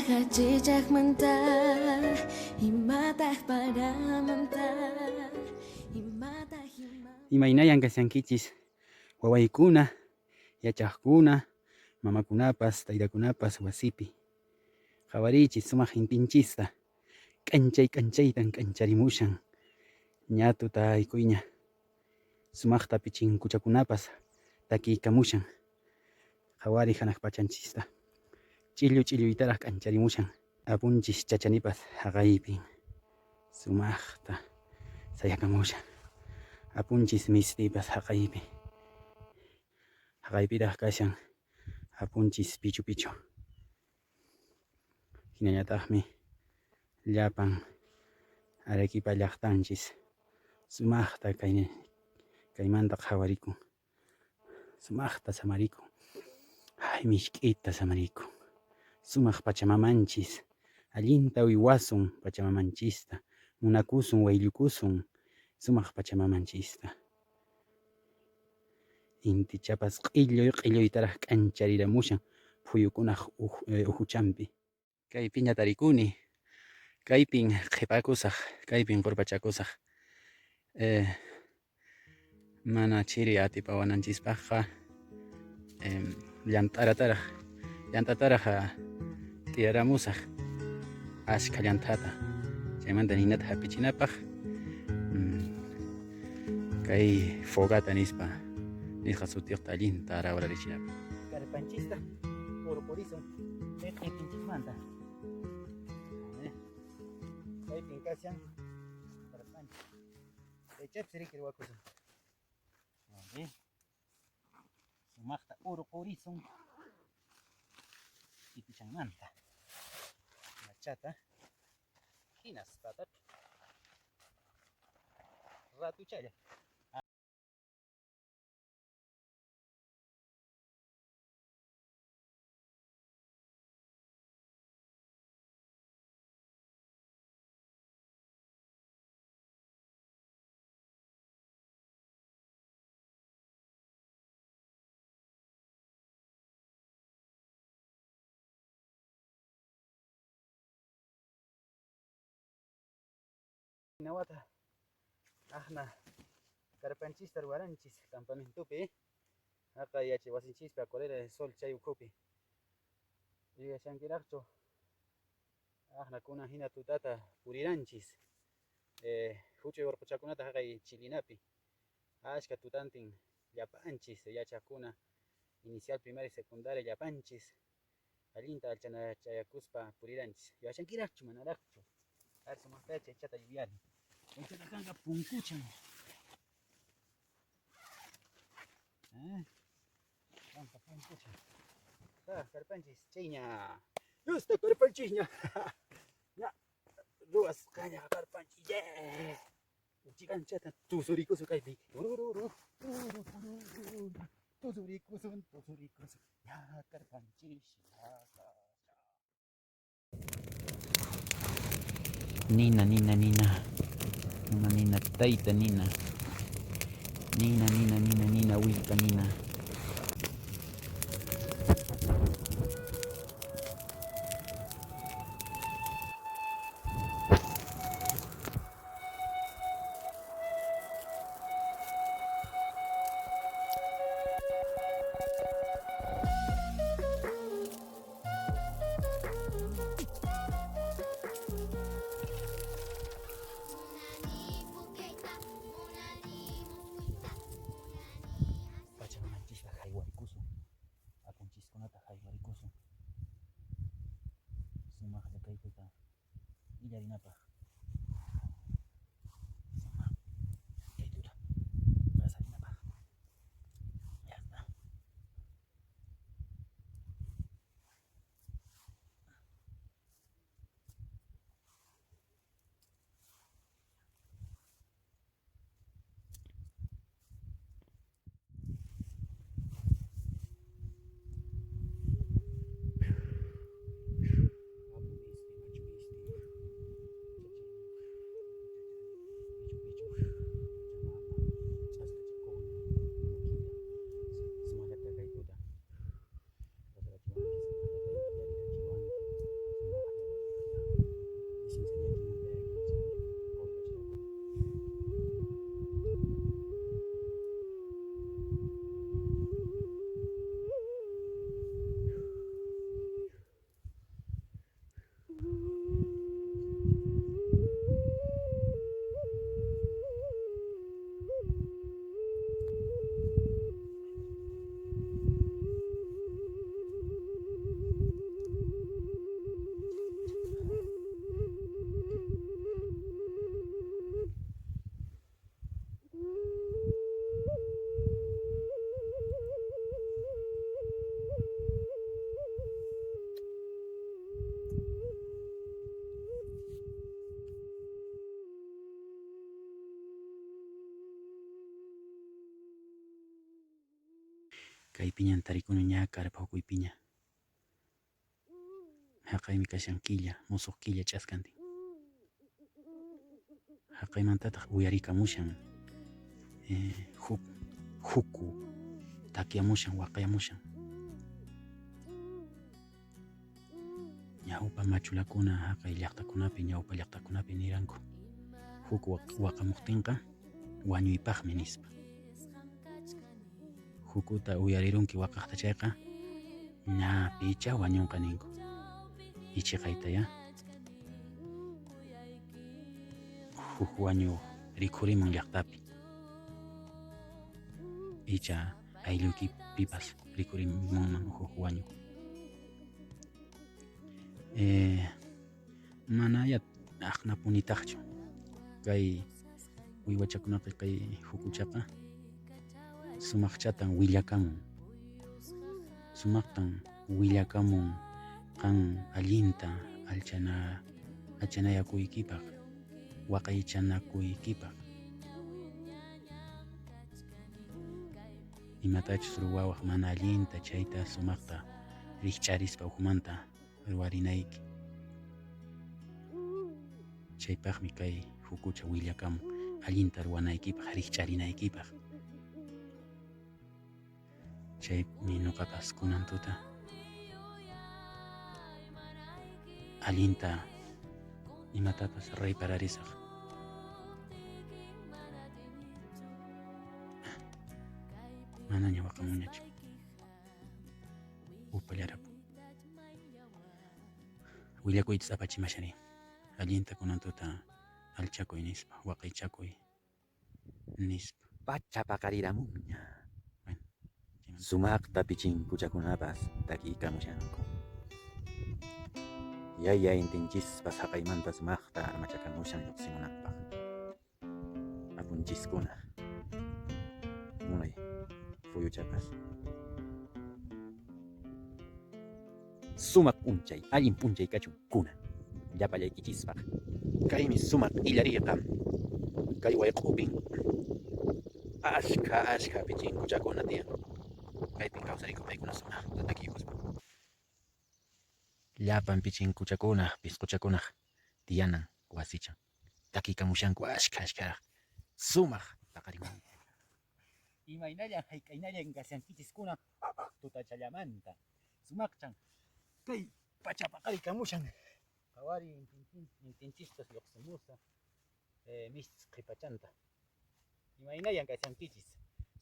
Imataq achichaqmanta, imataq paramanta, imataq ima. Imaynayan kashankichis wawaykuna, yachaqkuna, mamakunapas, taytakunapas wasipi. Qhawariychis sumaq intinchista, k'anchay k'anchaytan k'ancharimushan, ña tutaykuyña. Sumaqta pichinkuchakunapas takiykamushan. Qhawariy hanaq pachanchista, ch'illu ch'illuytaraq k'ancharimushan. Apunchis chachanipas haqaypin sumaqta sayakamushan. Apunchis mistipas haqaypi, haqaypiraq kashan apunchis pichu pichu. Hinallataqmi llapan Arequipa llaqtanchis sumaqta kaymanta qhawarikun, sumaqta samarikun, ay misk'ita samarikun. Sumaq pachamamanchis, allinta uywasun pachamamanchista, munakusun, wayllukusun sumaq pachamamanchista. Intichapas q'illuy q'illuytaraq k'anchariramushan phuyukunaq uhuchanpi. Kaypiña tarikuni, kaypin qhipakusaq, kaypin qurpachakusaq. Mana chiri atipawananchispaqqa, llant'ataraq tiyaramusaq askha llant'ata. Chaymanta ninata hap'ichinapaq, kay fogata nisqa sutiyuqta allinta rawrarichinapaq. Karpanchista urqurisun q'ipinchismanta. Kaypin kashan karpanchis. Chaychapis riki ruwakusun. Sumaqta urqurisun q'ipichanmanta. Machata hinaspataq ratuchalla. Nawata aqna karpanchista ruwaranchis campamentopi, haqa yachay wasinchispi Acuarela del Sol chay ukhupi. Yuyashankiraqchu aqna kunan hina tutata puriranchis, huch'uy urquchakunata haqay chilinapi, ashka tutantin llapanchis yachaqkuna inicial, primaria y secundaria llapanchis allinta alchanachayakuspa puriranchis. Yuyashankiraqchu manaraqchu? Ar sumaqta chaychata yuyari. Chaychata kanqa punkuchan. Kanqa punkuchan. Ah, karpanchis chayña. Justo karpanchisña. Ña, ruwasqaña karpanchis. Yeah. Uchikanchata tusurikusun kaypi. Turururu, turururu, tusurikusun, tusurikusun. Ya karpanchis, ya kasha. Nina, nina, nina. Nina, nina, tayta nina. Nina, nina, nina, nina, willka nina. Pachamamanchista haywarikusun, apunchiskunata haywarikusun, sumaqlla kaytuta illarinapaq. Sumaq kaytuta pasarinapaq. Ya está. Kaypiñan tarikuni ña karpa ukuypiña. Haqaymi kashan killa, musuq killa ch'askantin. Haqaymantataq uyarikamushan huk huku takyamushan, waqayamushan. Ñawpa machulakuna haqay llaqtakunapi, ñawpa llaqtakunapi niranku huk waqamuqtinqa wañuypaqmi nispa. Hukuta uyarirunki waqaqta chayqa ña picha wañunqa ninku. Ichiqayta ya. Huk wañu rikhurimun llaqtapi. Icha aylluykipipas rikhurimunman huk wañu. Manaya aqnapunitaqchu kay uywachakunaqa, kay hukuchaqa sumaqchatan willakamun, sumaqtan willakamun qan allinta alchanayakuykipaq, waqaychanakuykipaq. Imatachus ruwawaq mana allinta chayta sumaqta rikch'arispa ukhumanta ruwarinayki. Chaypaqmi kay hukucha willakamun allinta ruwanaykipaq, rikch'arinaykipaq. Chaymi nuqapas kunan tuta allinta imatapas repararisaq. Manaña waqamunñachu. Upallarapu. Willakuytas apachimashani. Allinta kunan tuta alchakuy nispa, waqaychakuy nispa. Pacha paqariramunña. Bueno, Sumaqta pichinkuchakunapas takiykamushanku. Yaya intinchispas haqaymanta sumaqta armachakamushan lluqsimunanpaq. Apunchiskuna. Munay phuyuchapas. Sumaq p'unchay, allin p'unchay kachun kunan. Llapallaykichispaq. Kaymi sumaq illariyqa. Kay wayq'upin ashkha ashkha pichinkuchakuna tiyan. Kaypin kawsarinku paykuna sumaqta takiykuspa. Llapan pichinkuchakunaq, pisquchakunaq tiyanan wasichan. Takiykamushanku ashkha ashkharaq. Sumaq paqarimun. Imaynallan hayk'aynallan kashankichis kunan tutachallamanta. Sumaqchan kay pacha paqarikamushan. Qhawari intinchistas lluqsimusa misq'i pachanta. Imaynallan kashankichis.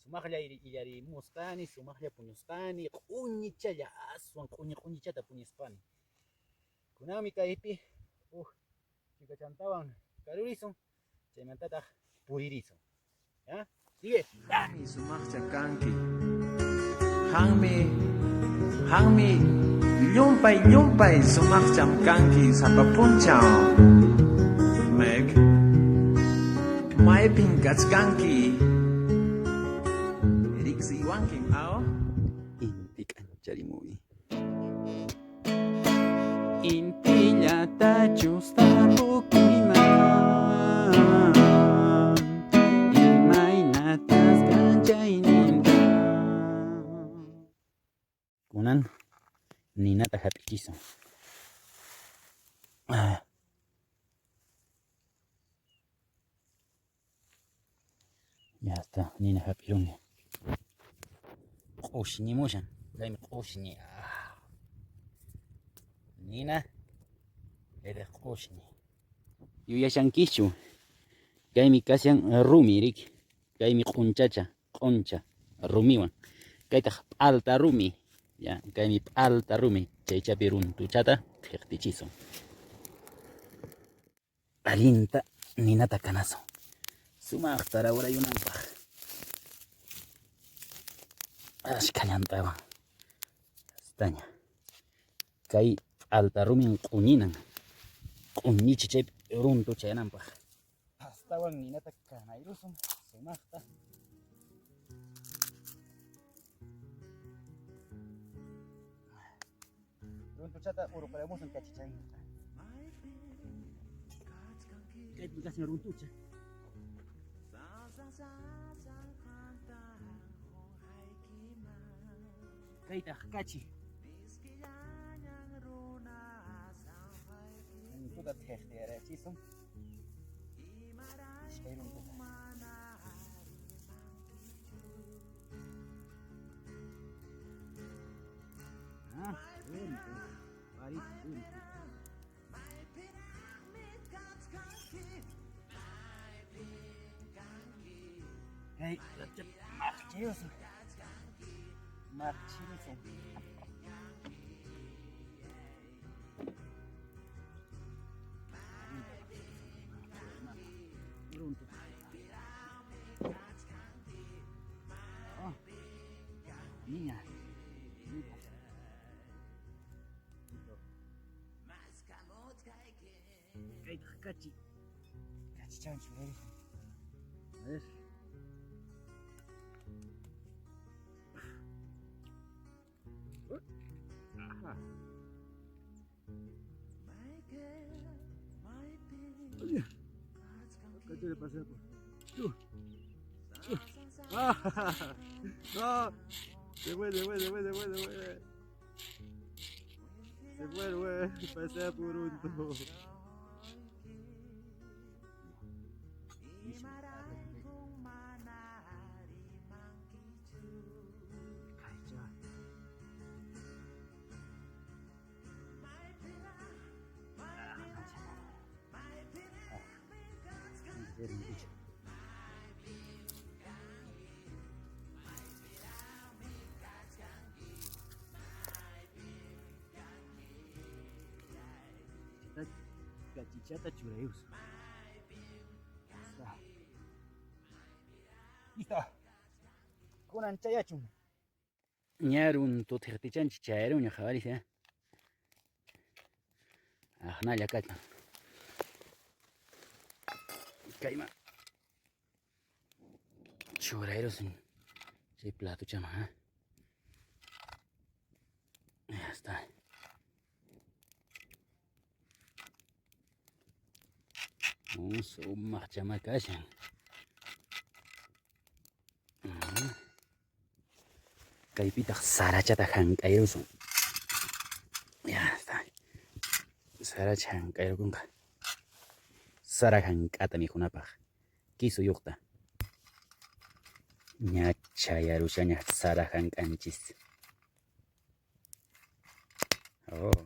Sumaqlla illarimusqani, sumaqlla puñusqani, q'uñichalla aswan q'uñi q'uñichata puñusqani. Kunanmi kaypi uj chikachantawan karurisun, chaymantataq puririsun. ¿Ya? Sigue. Qammi sumaqcha kanki. Qammi, qammi llumpay llumpay sumaqcham kanki sapa p'unchaw. Meg, maypin kachkanki? Riqsiwankim aw? Inti k'ancharimuy. Intillatachus tapukuyman, imaynatas k'anchayninta. Kunan ninata hap'ichisun. Ya está, nina hap'irunña. Q'ushñimushan, kaymi q'ushñi. Nina, kaytaq q'ushñi. Yuyashankichu, kaymi kashan rumi, riki. Kaymi q'unchacha, q'uncha, rumiwan. Kaytaq p'alta rumi. Ya, kaymi p'alta rumi. Chaychapi runtuchata thiqtichisun. Allinta ninata kanasun. Sumaqta rawrayunanpaq. Ashkha llant'awan. Astaña. Kay p'alta rumin q'uñinan. Q'uñichi chaypi runtu chayananpaq. Astawan ninata kanayrusun sumaqta. Runtuchata urquramusun kachichayninta. Kaypi kashan runtucha. Kaytaq kachi. Runtuta thiqtiyarachisun. Iskay runtuta. Ah, runtu. Parito runtu. Kay maqchiyusun. Maqchirusun. Runtu. Oh. Niña. Kaytaq kachi. Kachichan churarisun. A ver. Ajá. Cacho le pasé por. ¡Ah! ¡No! Se fue, se fue, se fue, se fue, se fue. Se fue, güey. Pasé por un tubo. Cachichata churayus. Está. Listo. Kunan chayachun. Ñarun tuthiqtichanchik chayarunña qhawaris, ¿eh? Aqnalla kachkan. Kayma churayrusun chay platochaman, ¿eh? Ya está. Sumaqchama kashan. Kaypitaq sarachata hank'ayrusun. Ya está. Saracha hank'ayrukunqa. Sara hank'ata mikhunapaq. Kisuyuqta. Ña chayarushaña sara hank'anchis. Oh.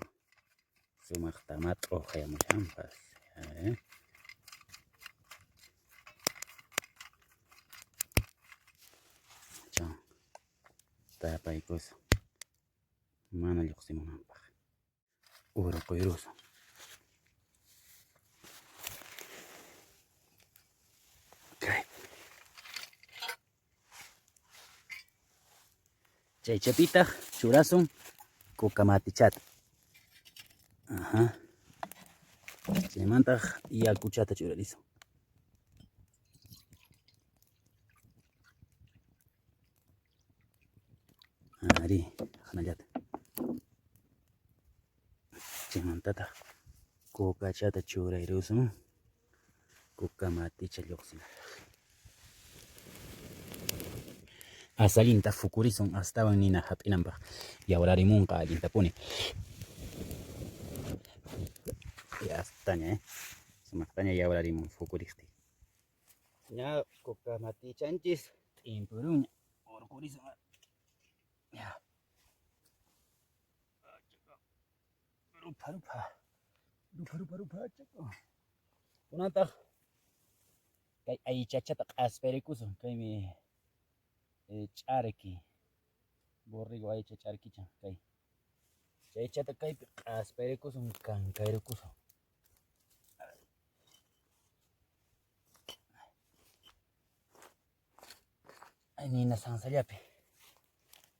Sumaqta mat'uqayamushanpas. ¿Eh? Tapaykusun mana lluqsimunanpaq. Urquyrusun. Kay. Chaychapitaq churasun kuka matichata. Ajá. Chaymantaq yakuchata churarisun. Ari, aqnallata. Chaymantataq kukachata churayrusun. Kuka maticha lluqsinapaq. Asallinta fukurisun astawan nina hap'inanpaq. Yawrarimunqa allintapuni. Ya estaña, ¿eh? Sumaqtaña yawrarimun fukuriqtin. Ña kuka matichanchis t'impuruña urqurisun. Ya. Rupa rupa. Rupa rupa rupa chako. Kunantaq kay aychachata q'asparikusun. Kaymi ch'arki. Borrego aycha ch'arkichan kay. Chaychata kaypi q'asparikusun, kankayrukusun. Ay, nina sansallapi.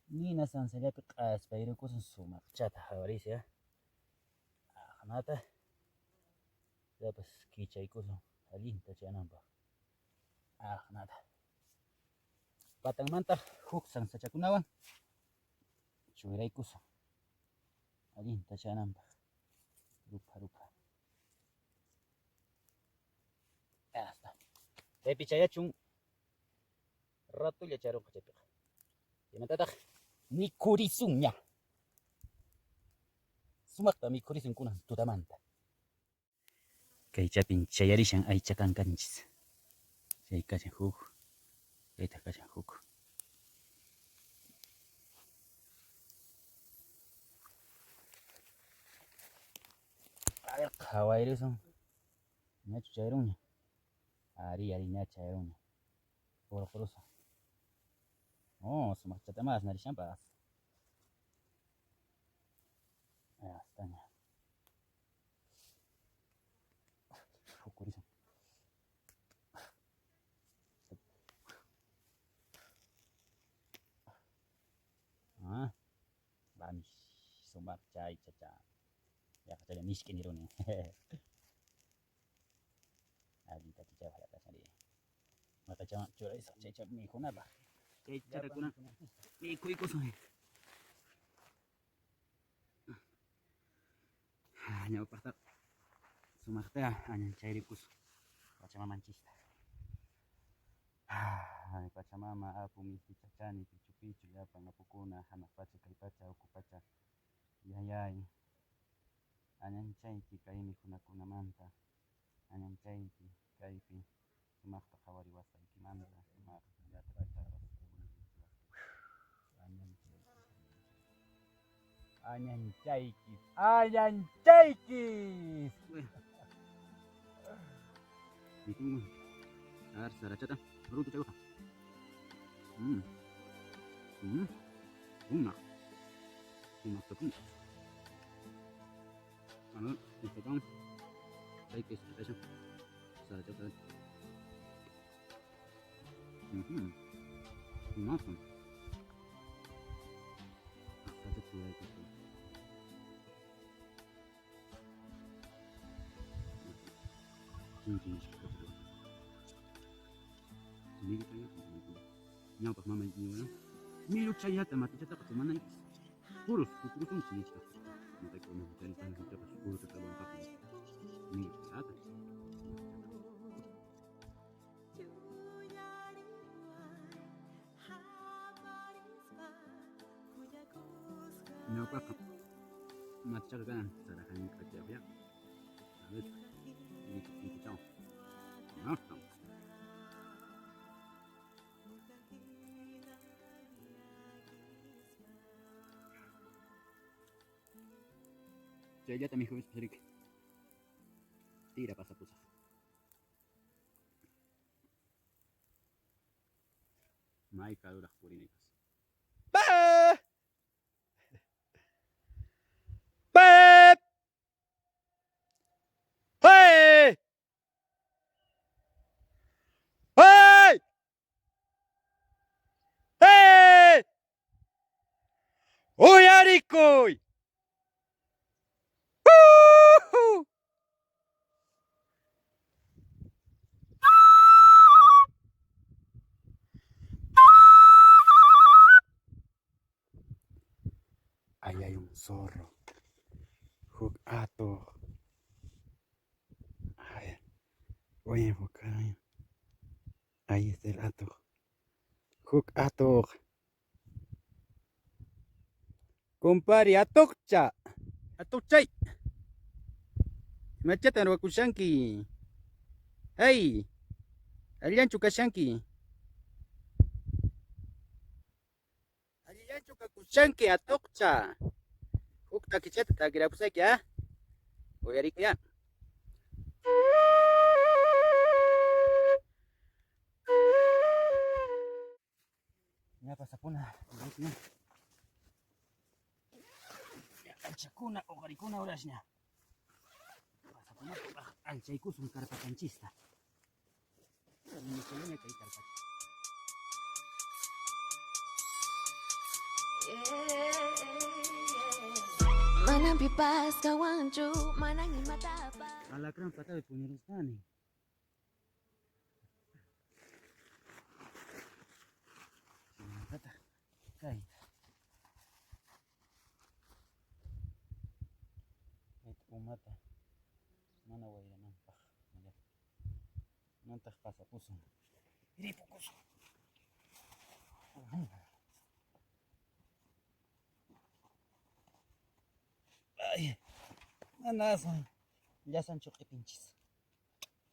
Nina sansallapi q'aspayrukusun sumaqchata hawarisi, aqnata. Chapas kichaykusun allinta chayananpaq. Aqnata. Patanmantaq huk sansachakunawan churaykusun allinta chayananpaq. Rupa rupa. Hasta. Chaypi chayachun ratulla charunqa chaypiqa. Chaymantataq Mikhurisunña. Sumaqta mikhurisun kunan tutamanta. Kaychapin chayarishan aycha kankanchis. Chay kashan huk, chaytaq kashan huk. A ver, qhawayrisun. Ñachu chayrunña. Ari, ari, ña chayrunña. Urqurusun. Oh, sumaqchata mas narishanpas. Ya está ña. Hukurisun. Ah, vamos, sumaqcha aychacha. Yaqachalla misk'i niruni. Allinta chichawaq kashan ri. Maqachawan churaysa chaycha mikhunapaq. Chaychata kunan mikhuykusun. Ñawpaqta sumaqta añanchayrikus Pachamamanchista. Ay, Pachamama, apu, misti, chachani, pichu pichu, llapan apukuna, hanaq pacha, kay pacha, uku pacha, yayay. Añanchayki kay mikhunakunamanta, añanchayki kaypi sumaqta qhawariwasqaykimanta, sumaqta llapa añanchayki, añanchayki, añanchayki. Mikhunku. A ver, sarachata, runtu chayuqa. Sumaq. Sumaq tapun. A ver, esta Hay que eso. Sarachata. Sumaq. Sarachata churaykusun. Chin Ñawpaq mamay niwan. Miru chayata matichataqa tomanaypis. Purus tukurusunchis nispa. Noqayku charisqani huchapas puruta ruwanqaku. Miru chayata. Ñawpaqqa matichaqa kanan sara hank'achayuqya. A ver, miku. Maqtan. Chayllata mikhuyuspa riki. Tira pasapusaq. May karuraq purinaypas. ¡Pe! ¡Pe! ¡Hey! ¡Hey! ¡Hey! ¡Uyarikuy! ¡Uhu! Ahí hay un zorro. Huk atuq. A ver, voy a enfocar ahí. Ahí está el atuq. Huk atuq. Kumpari, atuqcha. Atuqchay. Imachatan ruwakushanki. Hey, allinchu kashanki. Allinchu kakushanki atuqcha. Huk takichata takirapusayki, ah. Uyarikuya. Ña pasapuna, ña. Alchakuna, uqarikuna urasña. Pasapunapaq alchaykusun karpatanchista. Ñuqallaña kay karpata. Manan pipas kawanchu, manan imatapas. Alacrán patapi puñurusqani. Chaymantataq kayta. Kayta umata mana wayrananpaq. Nantaq pasapusun. Ripukusun. Mana aswan llasanchu q'ipinchis.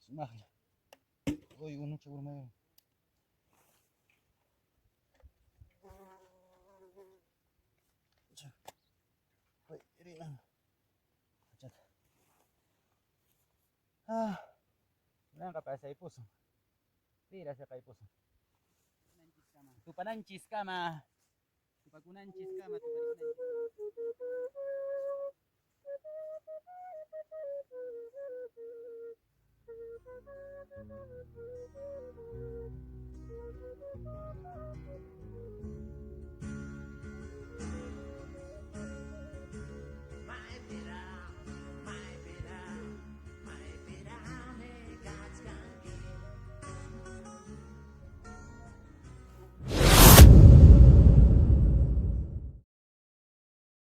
Sumaqlla. Uy, unucha urmayo. Ah, Kunanqa pasaypusun. Rira siqaypusun. Tupananchiskama. Tupakunanchiskama, tuparikunanchiskama.